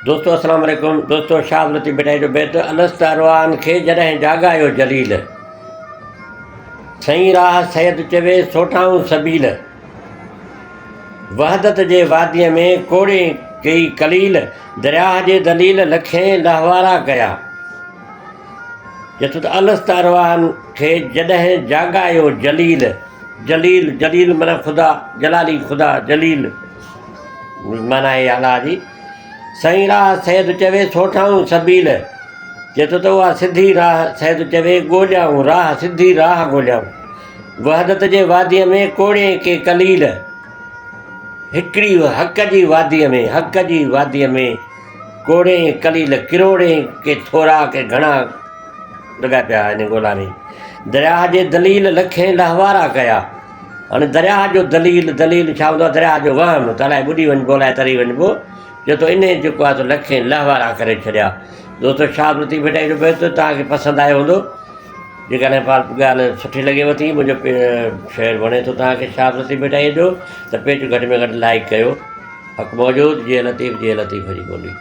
دوستو السلام عليڪم دوستو شاهه لطيف ڀٽائي جو بيت الست ارواحن کي جڏهن جاڳايو جليل سئين راهه سيد چوي سوٽائون سبيل وحدت جي واديء ۾ ڪوڙين ڪيئي قليل درياهه جي دليل لکين لهوارا ڪيا چي ٿو ته الست ارواحن کي جڏهن جاڳايو جليل جليل جليل معنيٰ خدا جلالي خدا جليل معنيٰ آهي الله جي. سائين راهه سيد چوي سوٺائون سبيل، چئي ٿو ته اها سڌي راهه سيد چوي ڳوليائون راهه سڌي راهه ڳوليائون. وحدت جي واديء ۾ ڪوڙين ڪي قليل، هڪڙي حق جي واديء ۾ حق جي واديء ۾ ڪوڙين قليل ڪروڙين ڪي ٿورا ڪي گهڻا لڳا پيا ان ڳولا ۾. درياهه جي دليل لکين لهوارا ڪيا. هاڻي درياهه جو دليل، دليل ڇا هوندو آهي؟ درياهه جو وهم ته الائي ٻڏي وڃبو الائي تري وڃبو، جو تو انهيء جيڪو آهي سو لکين لهوارا ڪري ڇڏيا. دوستو شاهه لطيف ڀٽائي جو بيت توهان کي پسند آيو هوندو. جيڪڏهن ڳالهه سٺي لڳيو ٿي منهنجو شعر وڻي ٿو توهان کي شاهه لطيف ڀٽائي جو ته پيج گهٽ ۾ گهٽ لائيڪ ڪيو. حق موجود جيئي لطيف جيئي لطيف جي ٻولي.